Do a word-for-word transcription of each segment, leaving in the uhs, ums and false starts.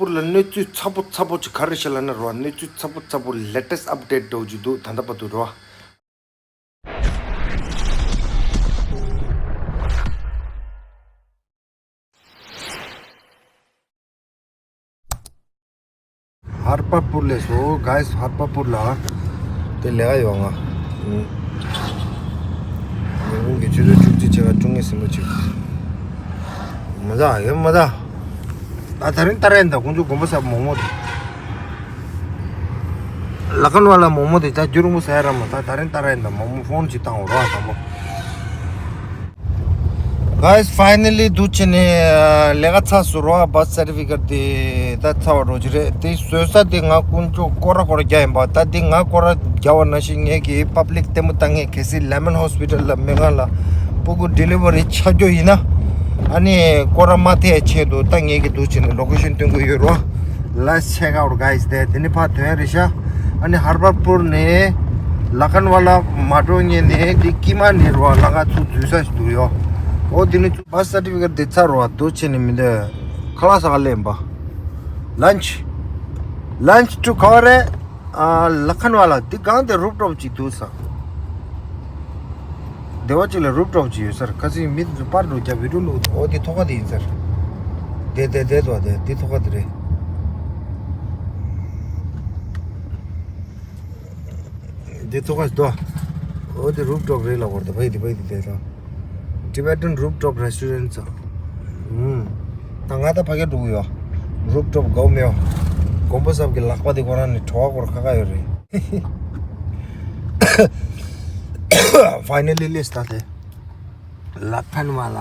པུར་ལ་གནས་ཚུལ་ཚ་པོ་ཚ་པོ་ཅིག་ག་རེ་ཤེས་ལབ་ན་རོ། གནས་ཚུལ་ཚ་པོ་ཚ་པོ་latest update འགྲོ་གི་འདུག་ད་ལྟ་བར་དུ་རོ། ཧར་པ་པུར་ལས་སོ་guys། ཧར་པ་པུར་ལ་དེ་ལས་ཀ་ཡོང་ང་། ཉིན་གུང་གི་ཆུ་ཚོད་བཅུ་གཅིག་ཕྱེད་ཀ་བཅུ་གཉིས་ཟིན་པ་ཅིག་མ་ཟ་ཡོད་མ་ཟ། ད་ད་རིང་ལྟ་ར་ཡིན་ད། ཁོང་ཚོ་དགོན་པ་གསར་མོག་མོག་དེ། ལ་ཁན་བ་ལ་མོག་མོག་དེ་ད་རྒྱུ་རིང་པོ་ཟ་ཡ་ར་མ། ད་ད་རིང་ལྟ་ར་ཡིན་ད། མོག་མོག་ཕོན་ཅིག་བཏང་འོ་ར་དང་པོ། Guys, finally འདུག་བྱས་ནས་ལས་ཀ་ཚར་སོང་རོ། bus certificate དེ་ད་ཚར་བ་འགྲོ་གི་རེད། དེ་བཟོ་ས་དེ་ང་དཀོན་མཆོག་སྐོར་ར་སྐོར་ར་རྒྱག་ཡིན་པ། ད་དེ་ང་སྐོར་ར་རྒྱག་པ་ནང་བཞིན་ངས་ཀྱི་public ལྟད་མོ་ལྟ་མཁན་གལ་སྲིད་Lemon Hospital ལ་སྨན་ཁང་ལ་སྤུ་གུ་delivery ཆགས་རྒྱུ་ཡིན་ན། ཨ་ནི་སྐོར་ར་མ་ཐེག་ཆེད་དུ་ད་ངས་ཀྱི་འདུག་བྱས་ནས་location སྟོན་གི་ཡོད་རོ། Let's check out, guys. དེ་དེ་ནི་ཕར་ཐོན་རེད་ཤག་ཨ་ནི་ཧར་པར་པུར་ནས་ལ་ཁན་བ་ལ་མ་འགྲོ་ཉེ་ནས་དེ་ཀི་མ་ནི་རོ་ལ་ང་ཚུར་འཛུལ་ས་ཞིག་འདུག་ཡོ། འོ་དེ་ནི་bus certificate དེ་ཚར་རོ། འདུག་བྱས་ནས་མི་འདོད་ཁ་ལག་ཟ་ག་ལེན་པ། Lunch, lunch to ག་བ་རེད། ཨ་ལ་ཁན་བ་ལ་འདི་གང་དེ་rooftop ཅིག་འདུག་ས། སྡེ་བ་ཅིག་ལ་rooftop ཅིག་ཡོད་ས་རེད། ཁ་སང་མི་ཚོ་པར་འགྲོ་རྒྱ་video ལུག་འོ་དེ་ཐོག་ཁ་དེ་ཡིན་ས་རེད། དེ་དེ་དེ་དོ་དེ་དེ་ཐོག་ཁ་དེ་རེད། དེ་ཐོག་ཁ་དོ། འོ་དེ་rooftop རེད་ལ་བོར་ད་བའི་དེ་བའི་དེ་དེ་དང་། Tibetan rooftop restaurant ཚོ། ཨུམ། ད་ང་ད་ཕ་གི་འགྲོ་གི་ཡོད། Rooftop གའུ་མེའོ། དགོན་པ་སབ་ཀྱི་ལག་པ་དེ་ཁོ་རང་ནི་བྲོ་བ་སྐོར་ཁ་ཁ་ཡོད་རེད། Finally ལས་ད་དེ་ལ་ཕན་མ་ལ་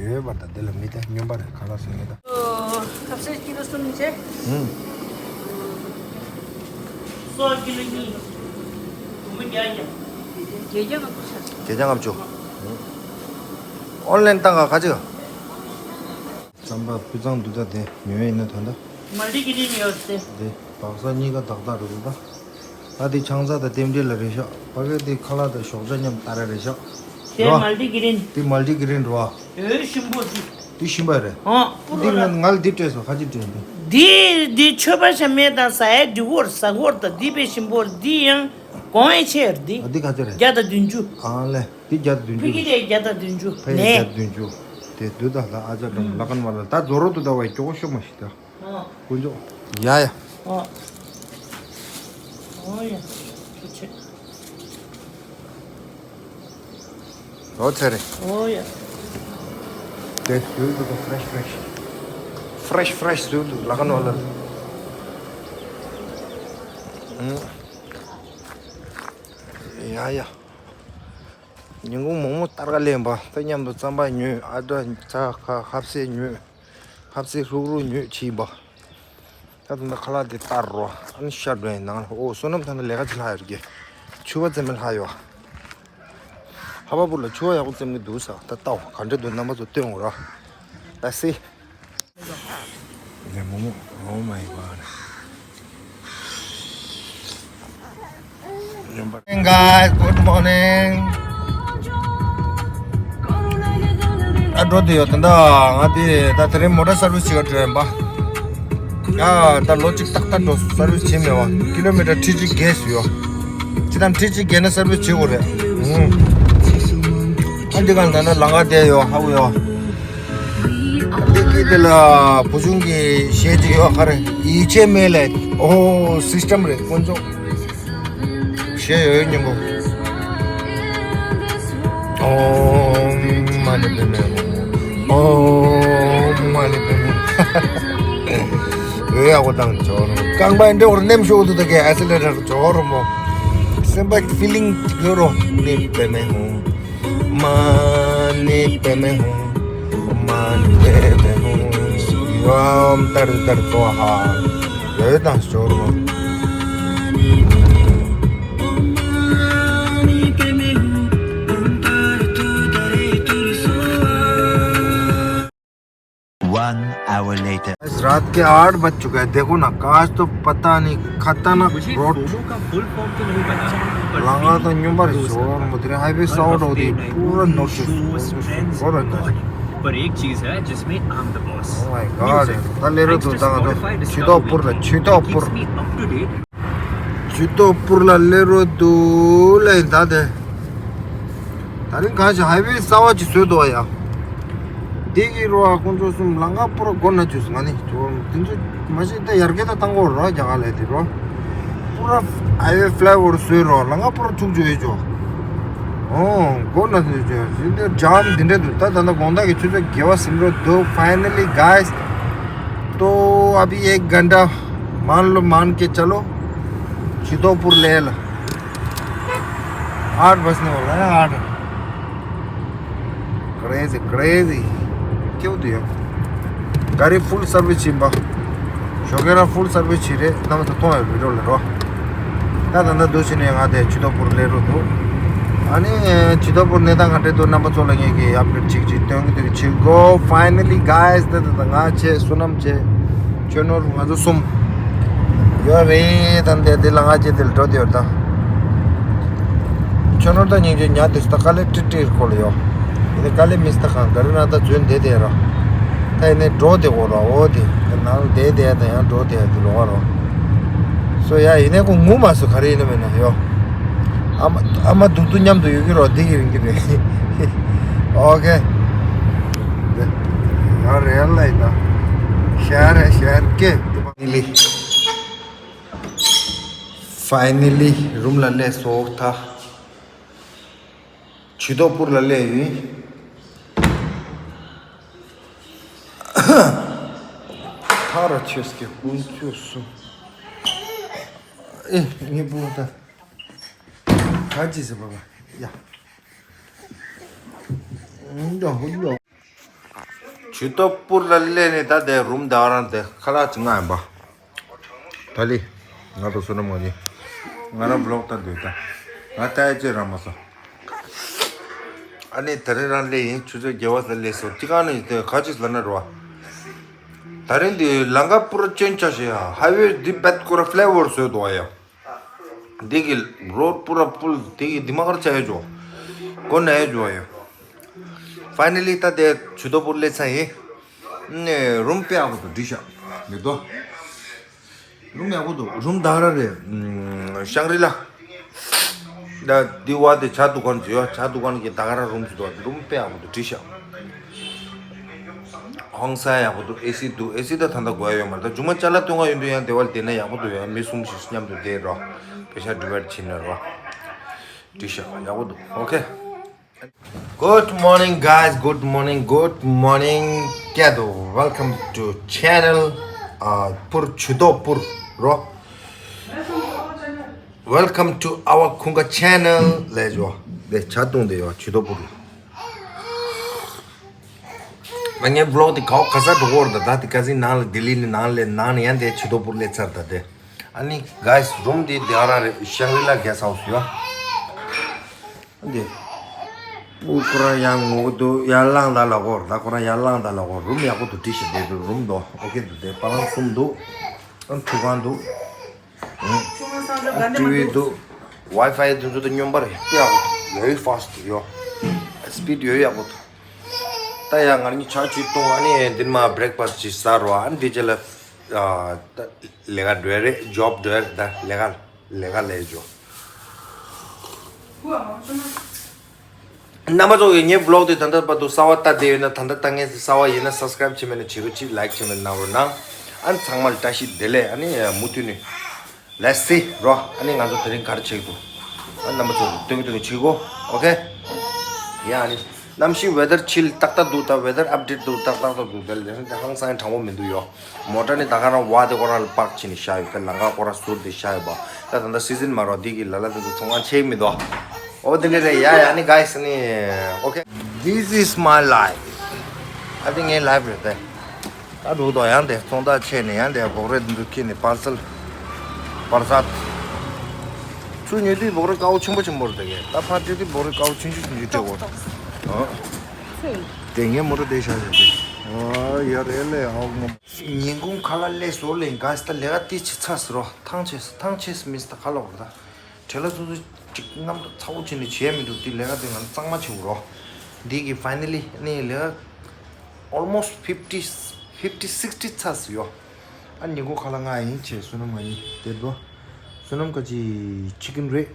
ཡོད་པ་ད་དེ་ལ་མི་ད་སྨྱོན་པ་རེད། ཁ་ལག་ཟ་མཁན་ད། ཁ་ཟས་ཀི་ལོ་གསུམ་བྱས། ཨུམ། སོ་ཀི་ལོ་གཉིས། སྒོར་མོ་བརྒྱ་བརྒྱ། བརྒྱད་བརྒྱ་ལྔ་བཅུ། བརྒྱད་བརྒྱ་ལྔ་བཅུ། ཨུམ། Online བཏང་ག་ག་ཅིག་རྩམ་པ་སྤུས་གཙང་འདུག་ད། དེ་ཉོས་ཡིན་ན་ད་ལྟ། Multigrain ཡོད་དེ། དེ་སྦག་ས་གཉིས་ཀ་ཏག་ཏག་རེད་འདུག་ད། ད་དེ་ཆང་ས་དང་རྟེན་འབྲེལ་ལ་རེད་ཤག་ཕ་གི་དེ་ཁ་ལག་དང་ཞོགས་ཇ་མཉམ་ད་ར་རེད་ཤག་དེ་རོ། Multigrain། དེ་multigrain རོ། ཨོ་ཞིམ་པོ་དེ། དེ་ཞིམ་པ་རེད། ཨོ་པུ་དེ་ར་ང་ང་ལ་དེ་སྤྲད་སོང་། ཁ་ཅིག་སྤྲད་འདུག་དེ་དེ་མཆོད་པ་ཤ་མེད་དང་ཟ་ཡ་འགྲིག་གོ་ར། ཟ་གོ་ར། ད་དེ་དཔེ་ཞིམ་པོ་ར། དེ་ཡང་གོང་ཡ་ཆེ་ར་དེ། ཨ་དེ་ག་ཚོད་རེད། བརྒྱ་དང་བདུན་ཅུ། ཨ་ལེ། དེ་བརྒྱ་དང་བདུན་ཅུ། ཕ་གི་དེ་བརྒྱ་དང་བདུན་ཅུ། ཕ་གི་ནས་བརྒྱ་དང་བདུན་ཅུ། དེ་དུས་ད་ལྟ་ཨ་ཅག་འགྲམ་ལ་ཁན་བ་ལ་ད་རྫོ་རོ་དུ་ད་བ་ཡི་ཀྱོག་ཤོ་མ་ཤི་ད། ཨོ། དཀོན་མཆོག་ཡ་ཡ། ཨོ། ཨོ་ཡ། ཁྱོད་ཆེ། ཨོ་ཚེ་རེད། ཨོ་ཡ། དེ་ཟུལ་དུ་fresh fresh། Fresh fresh ཟུལ་དུ་ལ་ཁན་བ་ལ། ཨུམ། ཡ་ཡ། ཉིན་གུང་མོག་མོག་ཏར་ཀ་ལེན་པ། ད་མཉམ་དུ་རྩམ་པ་ཉོས། ཨ་ད་ཚ་ཁ་ཧབ་སེ་ཉོས། ཧབ་སེ་ཧྲུག་ཧྲུག་ཉོས་བྱིན་པ། ད་ད་ཁ་ལག་དེ་ཏར་རོ། ཨ་ནི་ཤ་འགྲོ་ཡིན་ནང་ལ། ཨོ་བསོད་ནམས་ད་ལྟ་ལས་ཀ་ཅིག་ལྷག་ཡོད་རྒྱུ། ཕྱུ་པ་བཙེམ་མི་ལྷག་ཡོད། ཧ་བ་བུ་ལ་ཕྱུ་པ་ཡག་པོ་བཙེམ་གི་འདུག་ས། ད་ལྟ་བ་ག་འདྲ་འདུག་རྣམ་པ་ཚོ་སྟོན་འོ་ར། ད་སེ། ལེ་མོ་མོ། Oh my god. Hey guys, good morning. ཨ་འགྲོ་དེ་ཡོད་ད། ང་དེ་ད་དེ་རིང་མོ་ཊ་སར་བི་སི་བྱེད་ག་འགྲོ་ཡིན་པ། ཨ་ད་ལོ་གཅིག་ཏག་ཏག་འགྲོ་སོང་། སར་བི་སི་བྱེད་མེད་པ། ཀི་ལོ་མི་ཊར་ཁྲི་གཅིག་བརྒལ་སོང་ཡོད། ཅི་ལྟར་ཁྲི་གཅིག་བརྒལ་ན་སར་བི་སི་བྱེད་དགོས་རེད། ཨུ། ཨ་འདི་ག་ད་ན་ལང་ཀ་དེ་ཡོད། ཧ་གོ་ཡོད། ཏི་ཀི་དེ་ལ་བུ་ཆུང་གི་གཞས་ཅིག་ཡོད་ཁ་རེ། ཡིད་ཆེས་མེད་ལས། ཨོ་སིས་ཊམ་རེད་དཀོན་མཆོག་གཞས་ཡོད་སྙན་པོ། ཨོམ་མ་ཎི་པདྨེ་ཧཱུྃ། ཨོམ་མ་ཎི་པདྨེ། འོད་ཡག་པོ་བཏང་ཆོག་རྐང་པ་འདྲེ་བར་ནེམ་ཤོག་ཏུ་དགེ་ཨེ་སི་ལེ་ཊར་ཆོག་རོ་མོ། སེམས་པ་ཕི་ལིང་ཡོད་རོ། ཎི་པདྨེ་ཧཱུྃ། མ་ཎི་པདྨེ་ཧཱུྃ། མ་ཎི་པདྨེ་ཧཱུྃ། ཡོ་ཨམ་ཏར་ཏར་ཏོ་ཧ། ཡོད་དང་ཞོར་མ། One hour later. रात के आठ बज चुका है। देखो ना, काश तो पता नहीं खतरनाक रोड। लगा तो न्यू बार शोर मुद्रे हाईवे साउथ होती पूरा नोटिस। पर एक चीज है जिसमें I'm the boss। Oh my God. ད་སླེབས་རོགས་འདུག་ད་ང་ཚོ་ཇུས་གཏོགས་པུར་ལ་ཇུས་གཏོགས་པུར། ཇུས་གཏོགས་པུར་ལ་སླེབས་རོགས་འདུག་ལེ་ད་དེ། ད་རིང་གང་ཞིག་ཧའི་ཝེ་གསར་བ་ཅིག་བཟོས་འདུག་ཡ། འདི་གི་རོ་ཨ་ཁོང་ཚོ་གསུམ་ལམ་ཁ་པུར་སྒོ་ན་བཅུག་ང་ནི་ཇོ་དེ་ཚོ་མ་གཞི་ད་ཡར་རྒྱས་ད་བཏང་གོ་རོ་རྒྱ་གར་ལ་དེ་རོ། པུ་ར་ཧའི་ཝེ་ཕ་ལའི་ཨོ་ཝར་བཟོས་རོ་ལམ་ཁ་པུར་བཅུག་བཅུག་ཡོད་ཅོ། ཨོ་སྒོ་ན་བཅུག་བཅུག་ཡོད་ཅོ་འདི་ཇམ་འདི་འདྲ་འདུག་ད་ད་ལྟ་དགོང་དག་གི་ཆུ་ཚོད་བརྒྱད་པ་ཟིན་རོ་འདུག Finally guys, तो अभी एक घंटा मान लो, मान के चलो, चितोपुर ले ला। आठ बजने वाला है, आठ। Crazy, crazy. क्यों दिया? गाड़ी फुल सर्विस छिंबा। ཤོག་ཁེ་ར་ཕུལ་སར་བིས་བྱེད་རེད་རྣམ་པ་ཚོ་མཐོང་ཡོད་བི་ཌིའོ་ལ་རོ། ད་ད་ལྟ་འདུག་ཕྱིན་ནས་ང་དེ་ཇུས་གཏོགས་པུར་སླེབས་རོགས་འདུག་ཨ་ནི་ཇུས་གཏོགས་པུར་གནས་སྟངས་ག་འདྲས་འདུག་རྣམ་པ་ཚོ་ལ་ངས་ཀྱི་ཨབ་ཌེཊ་ཅིག་ཅིག་སྟོན་གི་འདུག་ཕྱིར་གོ། Finally guys, ད་ད་ད་ང་བྱས་བསོད་ནམས་བྱས་ཆོས་ནོར་ང་ཚོ་གསུམ་ཡོད་རེད། ད་འདི་འདི་ལ་ང་བྱས་དེ་ལ་འགྲོ་དེ་ཡོད་ད། ཁྱོད་རང་ད་སྙིང་རྗེ་ཉག་དེ་ད་དཀའ་ལས་ཀྲིག་ཀྲིག་ཁོ་ལ་ཡོད། ཡིན་ནའི་དཀའ་ལས་མི་སྟ་གང་ག་རེ་ན་ད་འཛུལ་བསྡད་དེ་ར། ད་ཡིན་ནའི་འགྲོ་དེ་གོ་ར་འོ་དེ་ནང་བསྡད་དེ་ད་ཡང་འགྲོ་དེ་དེ་ལོག་ར། སོ་ཡ་ཡིན་ནའི་ཁོ་ངུ་མ་སོ་ག་རེ་ཡིན་ན་མེད་ན་ཡོད། ཨ་མ་ཨ་མ་སྡུག་སྡུག་མཉམ་དུ་ཡོད་ཀྱི་རོ་འདི་གི་རིང་གི་རེད། ཨོ་ཁེ། ཡ་རེད་ལ་ཡིན་ན། ཤར་ཤར་ཀེ། Finally, room ལ་སླེབས་སོང་ད། ཇུས་གཏོགས་པུར་ལ་སླེབས་ཡིན། ཐག་ར་ཆོད་སྐྱེ་ཀུན་ཆོད་སུ། ཨེ་ངའི་བུ་ད། ག་ཅི་ཟེར་བ་ཡ། འདི་འདྲ་ཧུ་འདི་འདྲ། ཇུས་གཏོགས་པུར་ལ་སླེབས་ནས་ད་དེ་རུམ་ད་རང་དེ་ཁ་ལག་ཅིག་མངགས་ཡིན་པ། ད་ལི། ང་དང་བསོད་ནམས་ངོ་ནི། ང་རང་བི་ལོག་ལྟ་འདོད་ད། ང་ལྟ་ཡ་ཅེ་རང་མ་སོང་། ཨ་ནི་ད་རིང་རང་སླེབས་ཡིན་ཆུ་ཚོད་བརྒྱད་པ་ཙམ་སླེབས་སོང་ཅི་གང་ནས་དེ་ག་ཅིག་ལ་ན་རོ། ད་རིང་དེ་ལམ་ཁ་པུར་ཅན་ཆ་ཞེ་ཧ་ཧའི་ཝེ་འདི་བད་ཀོ་ར་ཕ་ལའི་ཨོ་ཝར་བཟོས་འདུག་ཡ། འདི་གི་རོ་པུ་ར་པུལ་འདི་གི་འདི་མ་གར་ཆ་ཡོད་ཅོ། གོ་ན་ཡོད་ཅོ་ཡོད། Finally ད་དེ་ཇུས་གཏོགས་པུར་སླེབས་ཚར་ཡིན། ནས་རུམ་དཔེ་ཡག་པོ་འདུག་འགྲིག་ཤག་མི་འདུག་རུམ་ཡག་པོ་འདུག་རུམ་ད་ར་རེད། ཤང་རི་ལ། ད་འདི་བ་དེ་ཇ་འདུ་ཁང་ཅིག་ཡོད། ཇ་འདུ་ཁང་གི་ད་ག་ར་རུམ་ཅིག་འདུག་རུམ་དཔེ་ཡག་པོ་འདུག་འགྲིག་ཤག་ཧང་སང་ཡག་པོ་འདུག་ཨེ་སི་འདུག་ཨེ་སི་ད་ད་ལྟ་དགོས་ཡ་ཡོད་མ་རེད། ད་མཇུག་མ་ཅ་ལག་སྟོན་ག་ཡོང་དུས་ཡང་དེ་བ་ལ་བསྡད་ན་ཡག་པོ་འདུག་ཡ་མི་གསུམ་ཞིག་མཉམ་དུ་བསྡད་རོགས། པེ་ཤ་ཌི་བའི་ཌི་བྱེད་ན་རོགས། འགྲིག་ཤག་ཡག་པོ་འདུག་ཨོ་ཁེ། Good morning guys, good morning, good morning. ཀྱ་དོ། Welcome to channel. ཨ་པུར་ཇུས་གཏོགས་པུར་རོ། Welcome to our ཁུང་ཀ་channel ལས་ཇོ། དེ་ཇ་བཏུང་དེ་ཡོད་ཇུས་གཏོགས་པུར། ང་ངའི་བི་ལོག་དེ་གའོ་ག་ས་འགྲོ་གོ་ར་ད་ད་དེ་ཀ་ཟིན་ནང་ལ་ལྡི་ལི་ནས་ནང་ལས་ནང་ནས་ཡང་དེ་ཇུས་གཏོགས་པུར་སླེབས་ཚར་ད་དེ། ཨ་ནི་guys, རུམ་དེ་དེ་ཨ་ར་རེད། ཤང་རི་ལ་གེ་སི་ཧའུ་སི་ཡོད། འདི། ཨུ་ཁོ་རང་ཡང་ངུ་གི་འདུག་ཡར་ལངས་ད་ལ་གོ་ར་ད་ཁོ་རང་ཡར་ལངས་ད་ལ་གོ་རུམ་ཡག་པོ་འདུག་འགྲིག་ཤག་དེ་འདུག་རུམ་འདུག་ཨོ་ཁེ་འདུག་དེ་པ་ལང་གསུམ་འདུག་ཨ་ཁྲུས་ཁང་འདུག་ཨ་ཊི་ཝི་འདུག་ཝའི་ཕའི་དེ་ཚོ་དེ་སྨྱོན་པ་རེད་དཔེ་ཡག་པོ་འདུག་ཡོད་ཧྥ་སི་ཊི་ཡོད། སི་པི་ཌི་ཡོད་ཡག་པོ་འདུག་ད་ཡང་ང་གཉིས་ཇ་ཅིག་བཏུང་ཨ་ནི་འདི་མ་བྷི་རེག་ཕ་སི་ཊི་ཅིག་ཟ་རོགས། ཨ་ནི་འདི་རྗེས་ལ་ཨ་ད་ལས་ཀ་འགྲོ་ཡ་རེད། ཇོབ་འགྲོ་ཡ་རེད། ད་ལས་ཀ་ལས་ཀ་ལས་ཇོ། རྣམ་པ་ཚོ་གིས་ངའི་བི་ལོག་དེ་ད་ལྟ་བར་དུ་གསར་པ་ལྟ་བསྡད་ཡོད་ན། ད་ལྟ་ལྟ་མཁན་དེ་གསར་པ་ཡིན་ན་སབ་སི་ཀ་རའིབ་བྱེད་མེད་ན་བྱེད་རོགས་གྱིས། ལའིག་བྱེད་མེད་ན་གནང་རོགས་གནང་། ཨ་ནི་ཚང་མ་ལ་བཀྲ་ཤིས་བདེ་ལེགས། ཨ་ནི་མུ་མཐུད་ནས་let's see རོ། ཨ་ནི་ང་ཚོ་དེ་རིང་ག་རེ་བྱེད་ཀྱི་འདུག་ཨ་ནི་རྣམ་པ་ཚོ་སྟོན་གྱི་འདུག་གི་བྱེད་གོ་ཨོ་ཁེ། ཡ་ཨ་ནི་གནམ་གཤིས་ཝེ་དར་ཆིལ་ཏག་ཏག་འདུག་ད་ཝེ་དར་ཨབ་ཌེཊ་འདུག་ཏག་ཏག་ཏག་འདུག་དེ་ལས་དེ་ཧང་སང་དྲང་པོ་མི་འདུག་ཡོ། མོ་ཊ་ནི་ད་ག་རང་བ་དེ་ཁོ་རང་ལ་པག་ཕྱིན་ནས་བཞག་ཡོད། ཁ་ལམ་ཁ་ཁོ་རང་ཟུར་དེ་བཞག་ཡོད་པ། ད་ད་ལྟ་སི་ཛིན་མ་རོ་འདི་གི་ལ་ལ་དེ་ཚོ་ཚོང་ཁང་ཕྱེ་མི་འདུག་ཨོ་དེ་འདྲ་རེད་ཡ། ཡ་ནི་གའི་སི་ནི་ཨོ་ཁེ། This is my life. ཨ་དེ་ངའི་ལའིབ་རེད་དེ། ད་འགྲོ་དོ་ཡང་དེ་ཚོང་རྟགས་ཕྱེ་ནས་ཡང་དེ་བོག་རེ་འདུག་ཁྱེར་ནས་པར་སལ་པར་སལ། ཚུར་ཉོས་དུས་བོག་རེ་དཀར་པོ་ཆེན་པོ་ཆེན་པོ་རེད་དེ་གས། ད་ཕར་སྤྲད་དུས་བོག་རེ་དཀར་པོ་ཆུང་ཆུང་ཆུང་ཆུང་སྤྲད་དགོས། ཨ། དེ་ངའི་མོ་ཊ་དེ་བཞག་བཞག་དེ། ཨ་ཡ་རེད་ལེ་ཨའོ་ངོ་། ཉིན་གུང་ཁ་ལག་སླེབས་སོང་ལེ། ག་ས་ད་ལས་ཀ་དེ་ཅི་ཚར་སི་རོ། ཐང་ཆད་སི་ཐང་ཆད་སི་མི་སི་ད་ཁ་ལོག་རེད་ད། བྲེལ་ལ་ཚུ་ཚུ་ཅིག་རྣམ་རྟོག་ཚ་པོ་བྱས་ནས་བྱས་མི་འདུག་དེ་ལས་ཀ་དེ་ང་ཚོ་གཙང་མ་བྱེད་དགོས་རོ། འདི་གི་ཕའི་ནལ་ལི་ནི་ལས་ཀ almost fifty, fifty, sixty ཚར་སོང་ཡོད། ཨ་ནི་ཉིན་གུང་ཁ་ལག་ང་ཡིན་བྱས་བསོད་ནམས་ང་གཉིས་དེ་འདུག་བསོད་ནམས་ཁ་ཅིག་ཅི་ཀིན་རེད།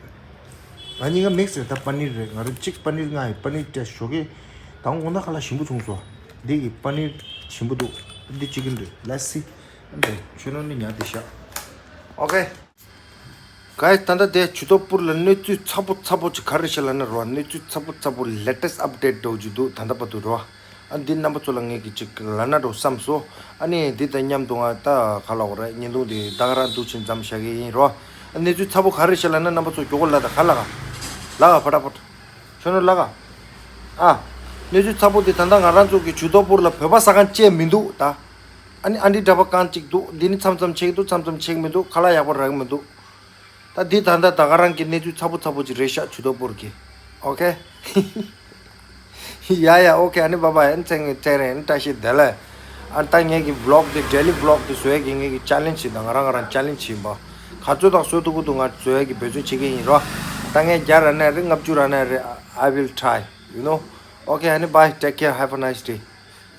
ང་གཉིས་ཀ་མིག་སི་རེད། ད་པ་ནིར་རེད། ང་རང་གཅིག་པ་ནིར་ང་ཡི་པ་ནིར་སྤྲད་ཞོག་གི། ད་དགོང་དག་ཁ་ལག་ཞིམ་པོ་བྱུང་སོང་། འདི་གི་པ་ནིར་ཞིམ་པོ་འདུག་འདི་ཅི་ཀིན་རེད། Let's see. འདི་ཆུ་ནང་ནས་ཉར་དེ་ཤག་ཨོ་ཁེ། ག་ཡི་ད་ལྟ་དེ་ཇུས་ཏོག་པུར་ལ་གནས་ཚུལ་ཚ་པོ་ཚ་པོ་ཅིག་ག་རེ་ཤག་ལབ་ན་རོ། གནས་ཚུལ་ཚ་པོ་ཚ་པོ་latest update འགྲོ་རྒྱུ་འདུག་ད་ལྟ་བར་དུ་རོ། ཨ་འདི་རྣམ་པ་ཚོ་ལ་ངས་ཀྱི་ཅིག་ལབ་ན་འགྲོ་བསམ་སོང་། ཨ་ནི་འདི་དང་མཉམ་དུ་ང་ད་ག་ལབ་དགོས་རེད། བརྙན་ཐུང་འདི་ད་ག་རང་འདུག་ཕྱིན་མཚམས་བཞག་གི་ཡིན་རོ། ཨ་གནས་ཚུལ་ཚ་པོ་ག་རེ་ཤག་ལབ་ན་རྣམ་པ་ཚོ་མགྱོགས་པོ་ལ་ད་ག་ལ་ག་ལ་ག་ཕ་ཏྲ་ཕ་ཏྲ་ཆོ་ནོ་ལ་ག་ཨ་གནས་ཚུལ་ཚ་པོ་འདི་ད་ལྟ་ང་རང་ཚོ་གི་ཇུས་ཏོག་པུར་ལ་བོད་པ་ཟ་ཁང་ཅིག་མི་འདུག་ད། ཨ་ནི་ཨ་འདྲི་འདྲ་པོ་གང་ཅིག་འདུག་འདི་ནི་མཚམས་མཚམས་ཆེག་འདུག་མཚམས་མཚམས་ཆེག་མི་འདུག་ཁ་ལག་ཡག་པོ་རག་གི་མི་འདུག་ད་འདི་ད་ལྟ་ད་ག་རང་གི་གནས་ཚུལ་ཚ་པོ་ཚ་པོ་ཅིག་རེད་ཤག་ཇུས་ཏོག་པུར་གི། ཨོ་ཁེ། ཡ་ཡ་ཨོ་ཁེ། ཨ་ནི་བཱའི་བཱའི། ཨ་ནི་ཚེ་རིང་ཚེ་རིང་། ཨ་ནི་བཀྲ་ཤིས་བདེ་ལེགས། ཨ་ནི་ད་ངེད་ཀྱི་བི་ལོག་འདི་daily vlog འདི་བཟོ་ཡས་ཀྱི་ངེད་ཀྱི་ཅེ་ལེན་ཇི་ཞིག་དང་། ང་རང་ང་རང་ཅེ་ལེན་ཇི་ཞིག་ཡིན་པ། ག་ཚོད་དང་བཟོ་ཐུབ་ཀྱི་འདུག་ང་བཟོ་ཡས་ཀྱི་འབད་བརྩོན་བྱེད་ཀྱི་ཡིན་རོ། ད་ངས་བརྒྱ་རག་ནའི་རེད། ལྔ་བཅུ་རག་ནའི་རེད། I will try, you know. Okay, ཨ་ནི་བཱའི། Take care, have a nice day.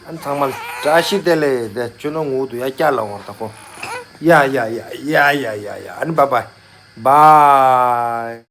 ཨ་ནི་ཚང་མ་ལ་བཀྲ་ཤིས་བདེ་ལེགས། དེ་ཁྱོད་ནོ་ངུ་འདུག་ཡ་སྐྱ་ལ་འོང་ད་ཁོ། ཡ་ཡ་ཡ་ཡ་ཡ་ཡ་ཡ། ཨ་ནི་བཱའི་བཱའི། བཱའི།